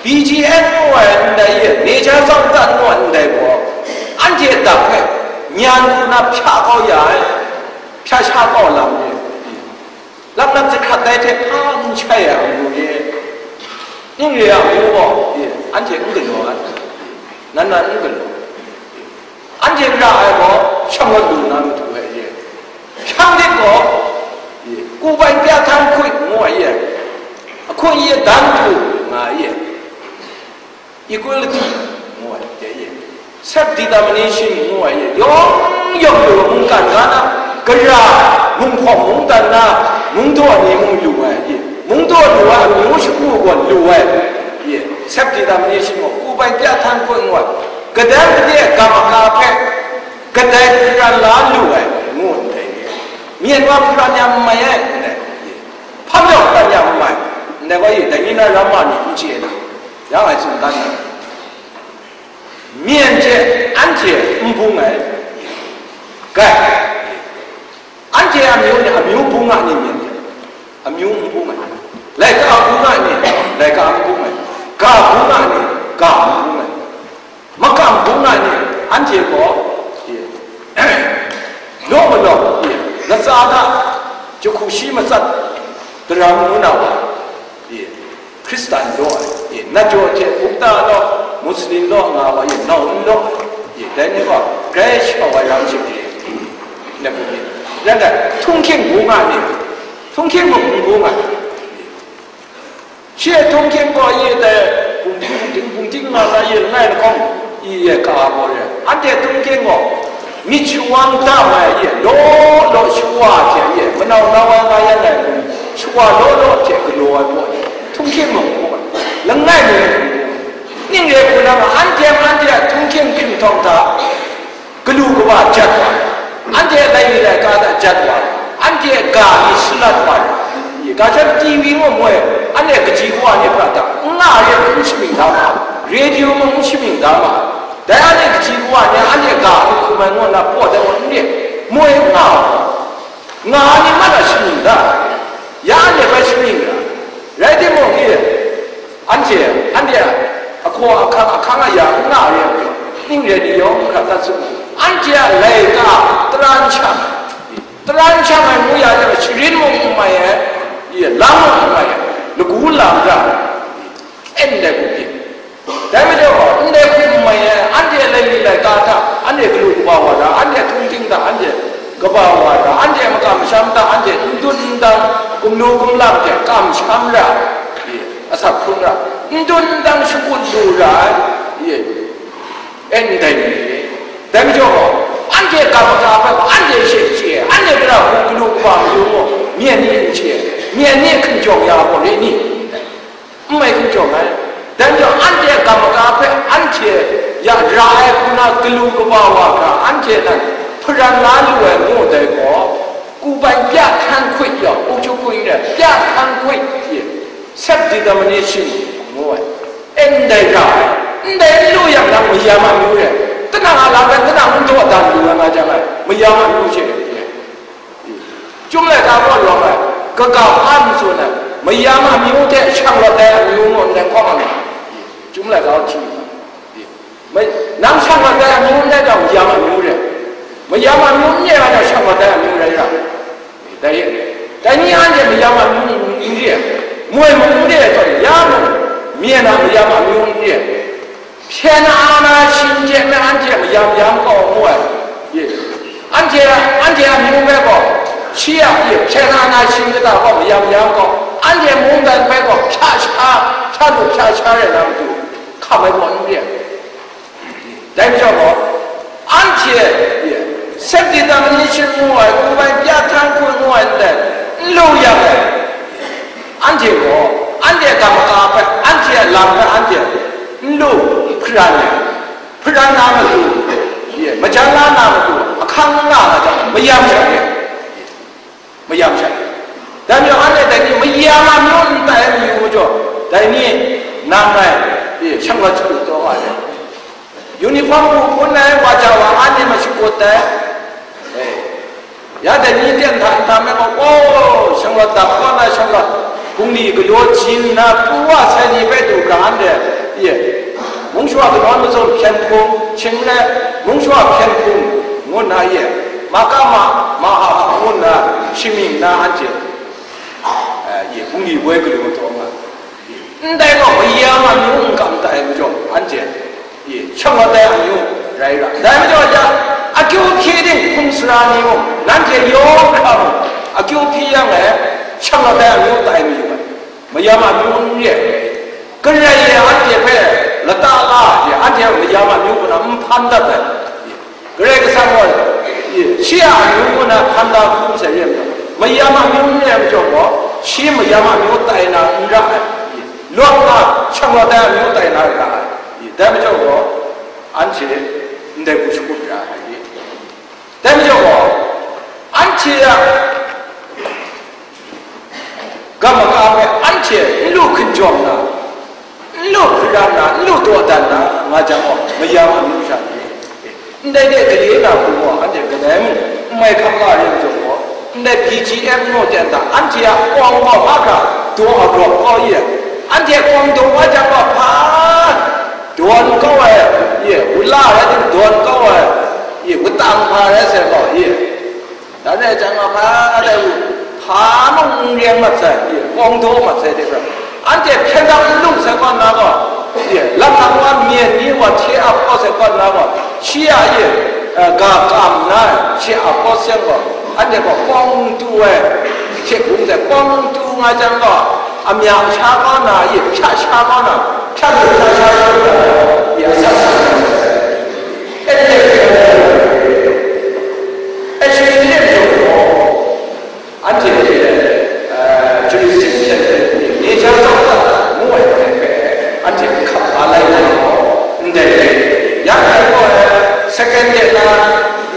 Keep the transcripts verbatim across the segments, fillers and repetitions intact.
B G M ngu ai ndai e, nature zang tan ngu ai ndai gaw, anhte dap hpe nyan hku na hpya kau ya ai, hpya sha kau lam ni, lam lam jahkrat dai hte hpa n shai ai amu ni, ning re ai amu gaw, anhte n galaw ai, nan nan n galaw. Anhte ra ai gaw shanglawt lu na matu ai ye. Shanglawt gaw, ku bai pya htan hkut ngu ai ye. Ahkun ye dan tu nga ai ye. Equality ngu ai ye. Self determination ngu ai ye. Yawng yawng lu mungkan ga na, gara, munghpawng mungdan na, mungdaw ni mung lu ai ye. Mungdaw lu ai, amyu shagu gaw lu ai ye. Self determination gaw ku bai pya htan hkut ngu ai. Kadai kadai gam aga hpe, kadai hparan la lu ai, ngu ndai ni, myen wa hparan ya n mai ai, ndai, hpa majaw hparan ya n mai, ndai wa i, dai ni na ram ma ni n chye na, yang ai tsun dan na, myen hte anhte n bung ai, gai, anhte amyu ni amyu bung a ni myen hte, amyu n bung ai, laika bung a ni, laika n bung ai, ga bung a ni, ga n bung ai. Makam bung na ni, anhte gaw, law malaw, latsa hta jahku shi matsat daram ngu na wa, Hkristan law ai, Najaw hte Bukta law, Muslim law nga wa, nau n law, dai ni gaw grai shau ai ram shing ni, na bung ni, rai dai, htunghking bung a ni, htunghking mung n bung ai. Shi htunghking gaw i dai, bungting bungting bungting nga na i langai lahkawng, i e ka gaw re. Anhte htunghking gaw, myit shawan da ai i, law law shawa hte i, manau nau ai nga yan ai, shawa law law hte galaw ai gaw, htunghking mung gaw, langai mi, ning re hku na ma, anhte anhte a htunghking hkringhtawng hta, galu kaba jat wa ai, anhte laika laika hta jat wa ai, anhte ga ni salat wa ai, ga shan T V mung moi, anhte kaji kawa ni pra ta, n nga re n shamying da ma, radio mung n shamying da ma, dai anhte kaji kawa ni anhte ga hkum ai ngu na paw dat wa n re, moi n nga wa. Nga ai ni mat a shamying da, ya anhte bai shamying ra, rai timung, i, anhte, anhte a hkaw ahkang, ahkang aya n nga re ai majaw, ning re ni yawng hkra dat tsun mu, anhte a laika taran shang, taran shang ai ngu ya jang, sharin mung n mai ai, i, lam mung n mai ai, lagu lam ra, en dai hku byin. Dai majaw, ndai hku n mai ai, anhte laili laika hta, anhte galu kaba wa ra, anhte htunghking hta, anhte kaba wa ra, anhte makam masham hta, anhte n dun n dang, gumlu gumlang hte kamsham ra, asak hkrung ra, n dun n dang shakut lu ra ai, e, ndai ni, dai majaw gaw, anhte ga maga hpe gaw, anhte she chye, anhte gara hku galu kaba mayu gaw, myen ni n chye, myen ni hkinjawng ya gaw re ni? N mai hkinjawng ai. Dai majaw, anhte a ga maga hpe anhte ya ra ai hku na galu kaba wa hkra, anhte nan hparan la lu ai ngu dai gaw, ku bai pya hkan hkut yaw, u ju hku yin rai, pya hkan hkut, self determination ngu ai, e ndai ra ai, ndai n lu yang nang mayam a myu rai, kanang a lam rai, kanang n daw dan lu ai nga jang ai, mayam a myu she, Chyum laika gaw lawm ai, kaga hpa n tsun ai, mayam amyu hte shanglawt ai amyu ngu ndai hkawm ai, chyum laika gaw hti, nang shanglawt ai amyu ndai gaw mayam amyu re, mayam amyu n re ai gaw shanglawt ai amyu rai ra, dai, dai ni anhte mayam amyu n re ai, moi mung n re ai zawn, ya mung, myen a mayam amyu n re ai. Hpyen a na shin hte me anhte mayam yam kau ngu ai. Anhte, anhte a myu hpe gaw, shi a hpyen a na shin kata gaw mayam yam kau, anhte mungdan hpe gaw hpya sha, hpya lu hpya sha rai na matu, hkam ai gaw n re ai. Dai majaw gaw, anhte, self determination ngu ai, ku bai pya htan hkun ngu ai ndai, n lu yang ai. Anhte gaw, anhte a ga maga hpe, anhte a lam hpe anhte n lu, n hparan ai, hparan na matu, majan la na matu, ahkang n nga nga jang, mayam sha re, mayam sha re. Dai majaw, anhte dai ni mayam a myu n tai ai mayu majaw, dai ni nang ngai, shanglawt shagu taw nga ai. Uniform hku hpun ai wa ja wa, anhte mashakut ai. Ya dai ni ten hta nhtang me gaw, o, shanglawt dap kaw na shanglawt, bungli galaw jin na, pru wa sai ni hpe du, Ga anhte, ye, mungshawa kanawn mazum hpyen hpung, shing n rai, mungshawa hpyen hpung, ngu nna, ye, ma ka ma, ma ha ha, ngu nna, shamying nna anhte, eh, ye, bungli woi galu taw nga. Ndai gaw, mayam amyu n kam tai majaw, anhte, ye, shanglawt ai amyu rai ra. Dai majaw, ya, akyu hpyi ting hkum sara ni mung, nanhte yawng hkra mung, akyu hpyi yang e, shanglawt ai amyu tai mayu ai. Mayam amyu n re ai. Karai e anhte hpe lata la ai, anhte a mayam amyu kaw na n hpan dat ai. Karai Kasang gaw, shi a amyu kaw na hpan da hku sai re ai majaw, mayam amyu n re ai majaw gaw, shi mayam amyu tai na n ra ai. Lawt na, shanglawt ai amyu tai na ra ai. Dai majaw gaw, anhte ndai hku shagut ra ai. Dai majaw gaw, anhte a ga maga hpe anhte n lu hkinjawng na, n lu hparan na, n lu dawdan na nga jang gaw, mayam amyu sha ni, ndai de gade na hku gaw, anhte kadai mung n mai hkam la re majaw gaw, ndai B G M ngu ten hta, anhte a kawng gaw hpa hkra daw agrawp kau i, anhte kawng daw wa jang gaw, hpa dawn kau ai, ye, wula rai tim dawn kau ai, ye, wutang hpa rai sai gaw, ye, dan rai jang gaw, hpa dai wu, hpa mung n ring mat sai, ye, kawng daw mat sai de, anhte hpyen dang n lu sai kaw na gaw, ye, lam hkang wa myen ni wa hte ap kau sai kaw na gaw, shi a, ye, eh, ga kam na, shi ap kau seng gaw, anhte gaw kawng du ai, hte bung sai kawng du nga jang gaw, amya sha kau na, ye, hpya sha kau na, hpya lu hpya sha kau na, ye, asak sa na, anhte hpyen dang, anhte hpyen dang, anhte hte, eh, jurisdiction hte, ni ja tsawk dat ngu ai hpe hpe, anhte hkap la lai na gaw, ndai hte, ya ndai gaw, eh, second de na,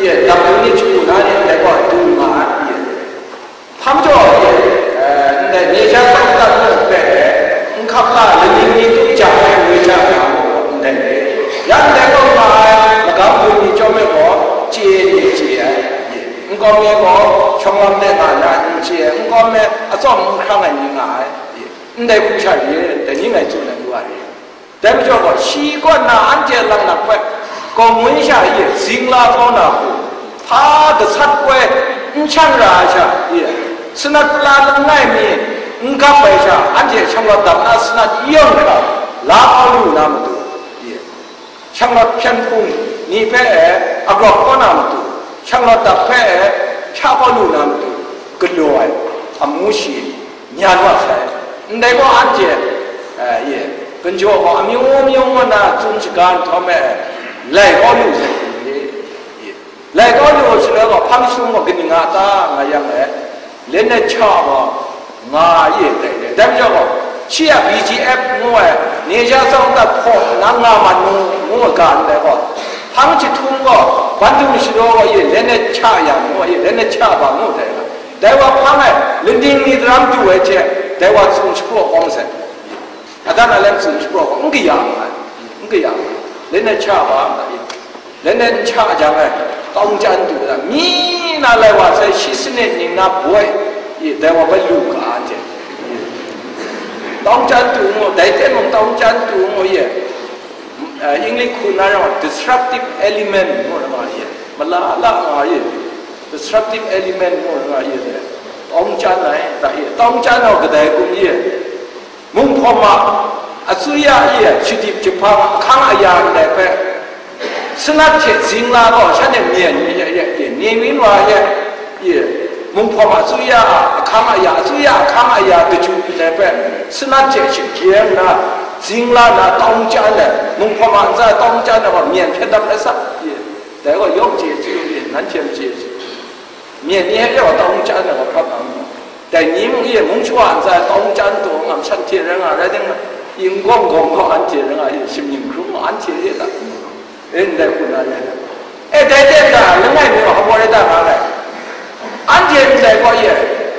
ye, dap ni chyu na ni, ndai gaw, du nga ai, ye. Hpa majaw, ye, eh, ndai ni ja tsawk dat ngu hpe, n hkap la, laning ni tup ja ai, woi ja ai, ndai hpe, ya ndai gaw nga ai, magam bun ni chyawm e gaw, chye ni chye ai, ye. Nkau mi gaw, shawng lam de nga na n chye ai, nkau mi atsawm n hkrang ai ni nga ai, ndai hku sha ni, dai ni ngai tsun ai wa re. Dai majaw gaw, shi kaw na anhte lang na hpe, kaw mun sha e zingla kau na hku, hpa gasat koi n shang ra ai sha e, sanat pala langai mi n gap ai sha, anhte shanglawt dap na sanat yawng hkra la kau lu na matu, e, shanglawt hpyen hpung ni hpe e agrawp kau na matu, shanglawt dap hpe e hpya kau lu na matu, galaw ai amu shi myan wa sai. Ndai gaw anhte, eh, ye, ginjaw gaw amyu myu ngu na tsun shaga nhtawm e, lai kau lu sai hku re, ye. Lai kau lu shaloi gaw, hpang shum gaw kaning a ta nga yang e, Lineage cha gaw nga ye dai re. Dai majaw gaw, shi a B G F ngu ai, ni ja tsawng dat hpaw na nga mat nu, ngu ai ga ndai gaw, hpang jahtum gaw, bandum shadaw gaw ye, Lineage cha yang ngu ai, ye, Lineage cha ba ngu dai ga. Dai wa hpang e, laning ni daram du ai hte, dai wa tsun shapraw kawng sai. Adan alem tsun shapraw kawng, n kaya nga ai, n kaya nga ai. Lineage cha ba nga ye. Langai n cha jang ai, tawng chyan du na, mi na lai wa sai, shi sanit ning na boi, ye, dai wa bai lu ga anhte. Tawng chyan du ngu, dai ten mung tawng chyan du ngu ye, eh, English hku na rawng disruptive element ngu na nga ye, mala la nga ye, disruptive element ngu na nga ye, tawng chyan ai, da ye, tawng chyan ai kadai kum ye, Munghpawm a asuya e shadip jahpang ahkang aya ndai hpe, sanat hte zingla gaw shanhte myen ni ya, ya, ye, ni wi wa ye, ye, munghpawm a asuya a ahkang aya, asuya ahkang aya kaju ndai hpe, sanat hte shagye nna, zingla na tawng chyan ai, munghpawm a ntsa tawng chyan ai gaw myen hpyen dap ai sa, ye, dai gaw yawng chye chyu, ye, nanhte n chye chyu. Myen ni hpe rau tawng chyan ai wa hkap nga mu. Dai ni mung ye mung shawa ntsa tawng chyan taw ngam shanhte rai nga rai timung, yin gawng gawng gaw anhte rai nga ye, shimying hkrum gaw anhte ye ta. E, ndai hku na rai na. E, dai ten da, langai mi wa hpa rai ta nga rai. Anhte ndai gaw ye,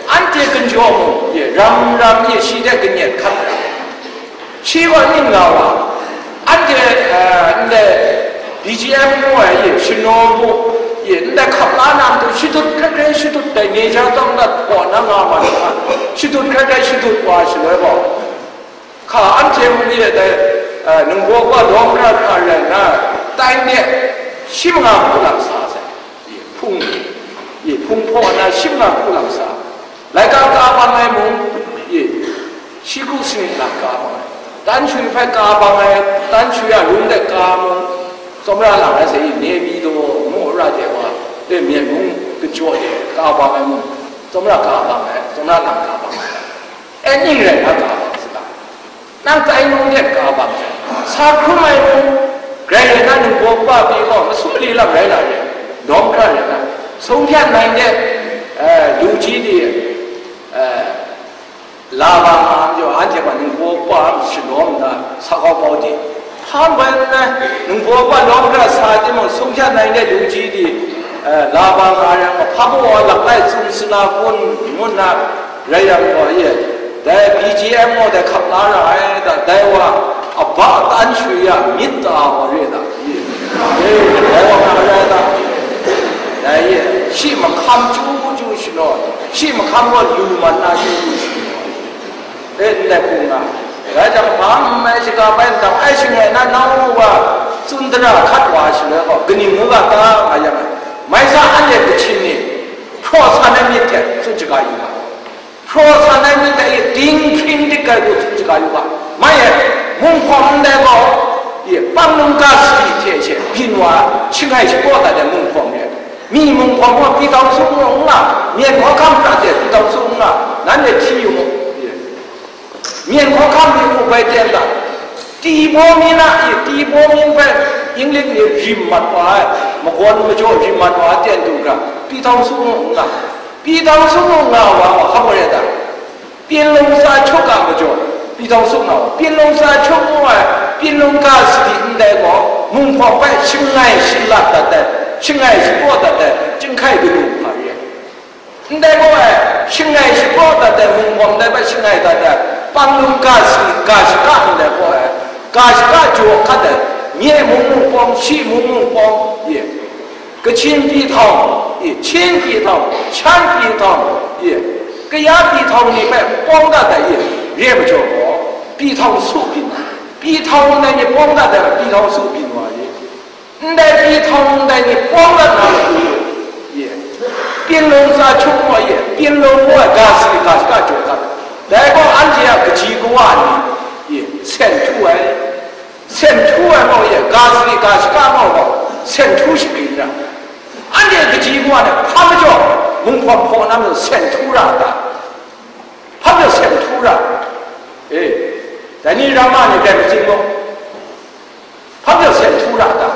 anhte ginjaw mung ye, ram ram ye, shi hte kanyet hkat ai. Shi gaw ning nga wa, anhte, eh, ndai B G M ngu ai ye, shanaw mu, ye, ndai hkap la na matu, shadut hkrai hkrai shadut dai, ni ja tsawng dat hpaw na nga ma na, shadut hkrai hkrai shadut wa shaloi gaw, Hka anhte mung ye dai, eh, ningbaw wa lawm ra hkra rai nna, tai de shi manga hku lam sa sai. Ye hpung, ye hpung hpaw na shi manga hku lam sa. Laika ka bang ai mung, ye shi hku sanit lam ka bang ai. Tan shui hpe ka bang ai, tan shui a rum de ka mung, tsawmra lam ai se, Nepido ngu ra de wa, de myen mung, kajaw de ka bang ai mung, tsawmra ka bang ai, tsawmra lam ka bang ai. E ning rai na ga bang saga, nang tai nung de ga bang sai, sa hkrum ai mung, grai rai na ningbaw pa pyi gaw, masum li lam rai na re, dawng hkra rai na, sung hpyan nai de, eh, lu ji di, eh, la ba nga majaw, anhte gaw ningbaw pa shalawm nna, sa kau bau di, hpa bai nna, ningbaw pa lawm hkra sa timung, sung hpyan nai de lu ji di, eh, la ba nga yang, hpa baw lak lai tsun suna kun, ngu nna, rai yang gaw, ye, dai B G M gaw dai hkap la ra ai, da, dai wa a ba tan shui ya myit ta wa re da, ye, e, dai wa na rai da, dai ye, shi mahkam chyu chyu shanaw, shi mahkam gaw lu mat na chyu chyu shanaw, e, ndai hpung na, rai jang, hpa n mai shaga bai n dang ai shangai na, nau wa tsun dara hkat wa ai shaloi gaw, kaning ngu ga ta, nga yang, mai sa anhte Kachin ni, hpraw san ai myit hte tsun shaga yu ga. Hpraw san ai myit dai e, dinghpring dik ai hku tsun shaga yu ga. Mai e, munghpawng ndai gaw, ye, panglung ga sadi hte she byin wa, shangai shapraw dat ai munghpawng re. Mi munghpawng gaw, Pyitdaungsu mung n nga, Myen Hkawhkam prat de Pyitdaungsu n nga, nanhte hti yu mu. Ye. Myen Hkawhkam ni mu bai ten ga. Tibaw myin a, i, Tibaw myin hpe English ni rim mat wa ai, magawn majaw rim mat wa ai ten du hkra, Pyitdaungsu mung n nga. Pyitdaungsu mung nga wa, hpa maw re ta? Pyin lung tsa hkyuk a majaw, Pyitdaungsu nga wa, pyin lung tsa hkyuk ngu ai, pyin lung ga sadi ndai gaw, munghpawng hpe shangai shalat dat ai, shangai shapraw dat ai, chyinghkai kanu hpa re ai. Ndai gaw ai, shangai shapraw dat ai, munghpawng ndai hpe shangai dat ai, panglung ga si, ga shaka ndai gaw ai, ga shaka jaw hkat ai, nye mung munghpawng, shi mung munghpawng, ye, Kachin Pyithaung, ye, Chin Pyithaung, Shan Pyithaung, ye, kaya Pyithaung ni hpe n pawng dat ai, ye, re majaw gaw, Pyithaung su byin, Pyithaung ndai ni pawng dat ai, Pyithaung su byin wa ye. Ndai Pyithaung ndai ni pawng dat na matu, ye, pyin lung tsa hkyuk ngu ai, ye, pyin lung ngu ai, ga sadi ga shaka jaw hkat. Dai gaw anhte a kaji kawa ni, ye, sen htu ai, sen htu ai gaw, ye, ga sadi ga shaka gaw, gaw sen htu shagrin ra. Anhte kaji kawa ni hpa majaw munghpawng hpaw na majaw sen htu ra ta? Hpa majaw sen htu ra? E, dai ni rama ni rai matsing gaw, hpa majaw sen htu ra ta?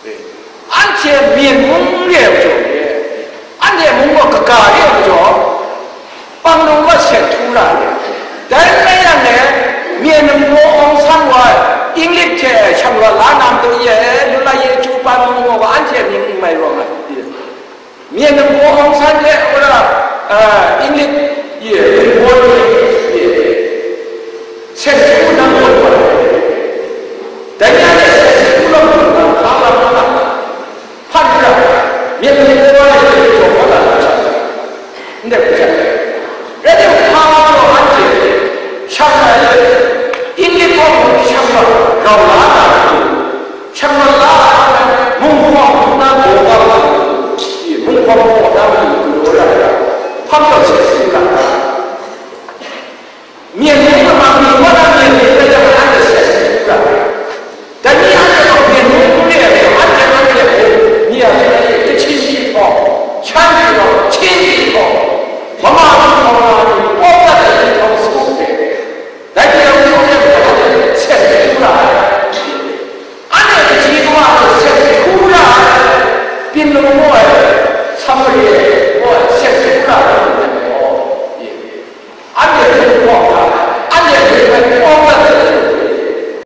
E, anhte Myen mung re ai majaw re, anhte mung gaw kaga re ai majaw, panglung gaw sen htu ra re. Dai rai yang e, Myen ningbaw Aung San wa, English hte shangra la na matu ye, lu la ye, Cuba mung gaw anhte mying n mai rawng ai. Myen ningbaw Aung San hte, wora, a, English, ye, ningbaw ni,